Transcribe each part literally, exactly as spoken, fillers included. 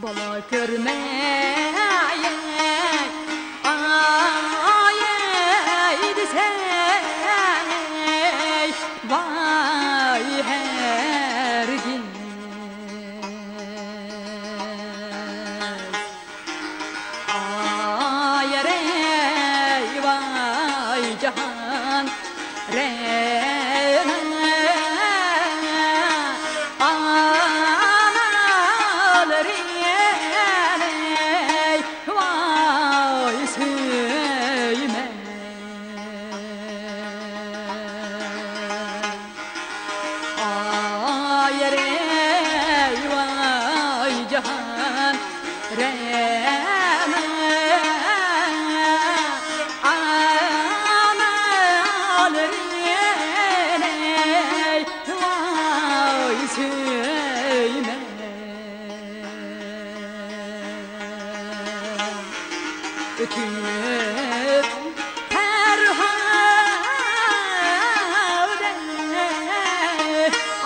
بالا كۆرمەي ئايەي دېسەي، ۋاي ھەرگىز. ئايەي ۋاي جاھان، رەنا، ئانالىرى، ۋاي سۆيمەي. ئايەي ۋاي جاھان، رەنا، ئانالىرى، ۋاي سۆيمەي. ئۆتۈپ پەرھادەي،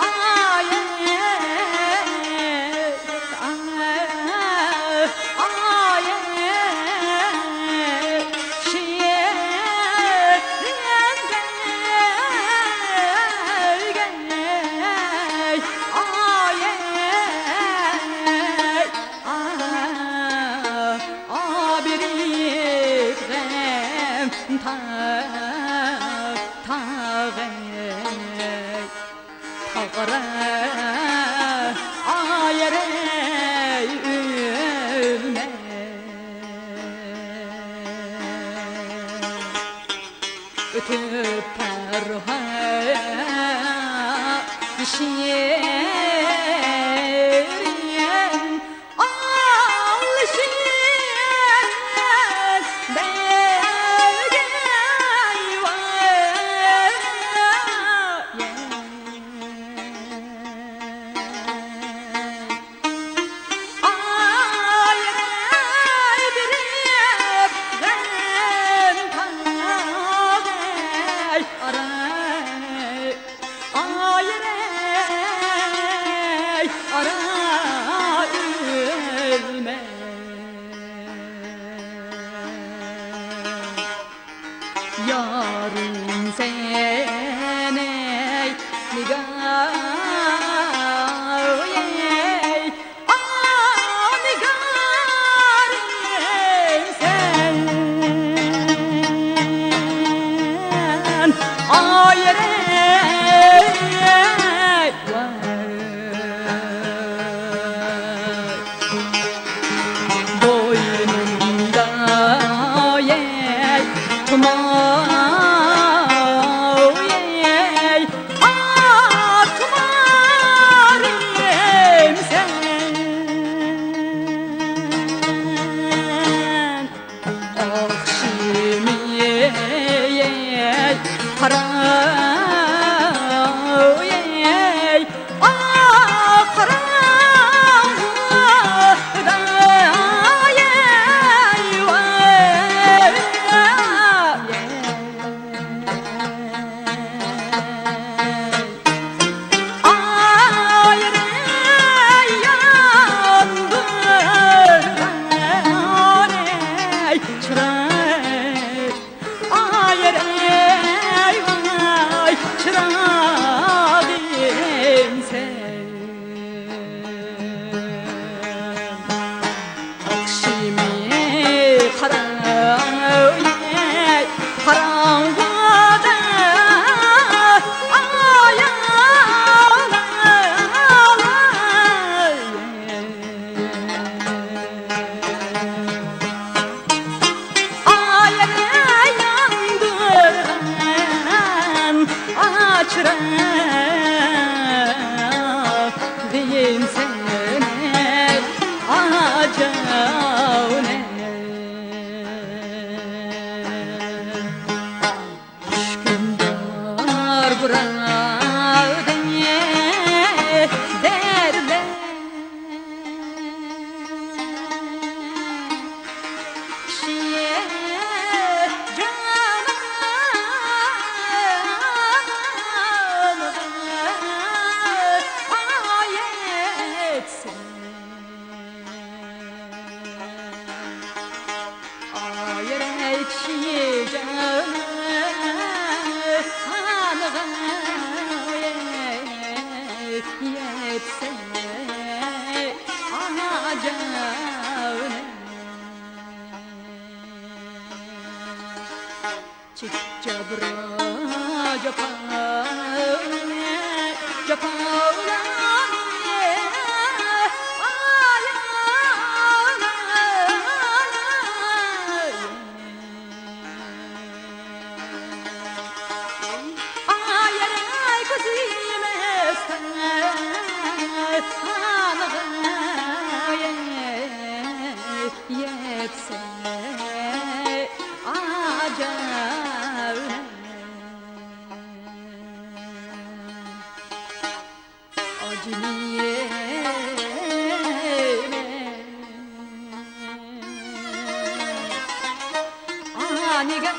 ئايەي، ئايەي، ئايەي، شېرىندەي، ئايەي. ئا، ئا، بېرىپ غەم تا-، تاغەي، تاغرا، ئايەي ئۆلمەي. ئۆتۈپ پەرھاد شېرىن، ئال شېرىن بەرگەي ۋاي. ئايەي بېرىپ غەم تاغەي، ئاراي، ئايەي، ئارا ئۆلمەي. يارىم سەن ئەي نىگار، ئەي، ئا، نىگارىم سەن. ئايەي، ۋاي. بوينۇمدا يەي، تۇماۋ يەي، ئاق تۇمارىم سەن. ئاخشىمى يەي، قاراۋ يەي، ئاق قاراڭغۇدا يەي، ۋاي. ئايرى ياندۇرغان ئەي چىراي، ئايرى ۋاي چىراغىم سەن. ئاخشىمى قاراڭ، قاراڭغۇدا ئاياغلار. ئايەي ياندۇرغان ئاچراق دېگىن سەن، ئاجاۋنە. چۈشكۈن بار بۇراقتەك دەردلەر. سەي ئاجاۋنى. چېكىپ جابر جاپا، جاپالارنى، ئايالار. ئايەر كۆزى مەستە، خانغا يەتسە ئاجاۋ. ئاجىنى يەيمەن. ئانىگە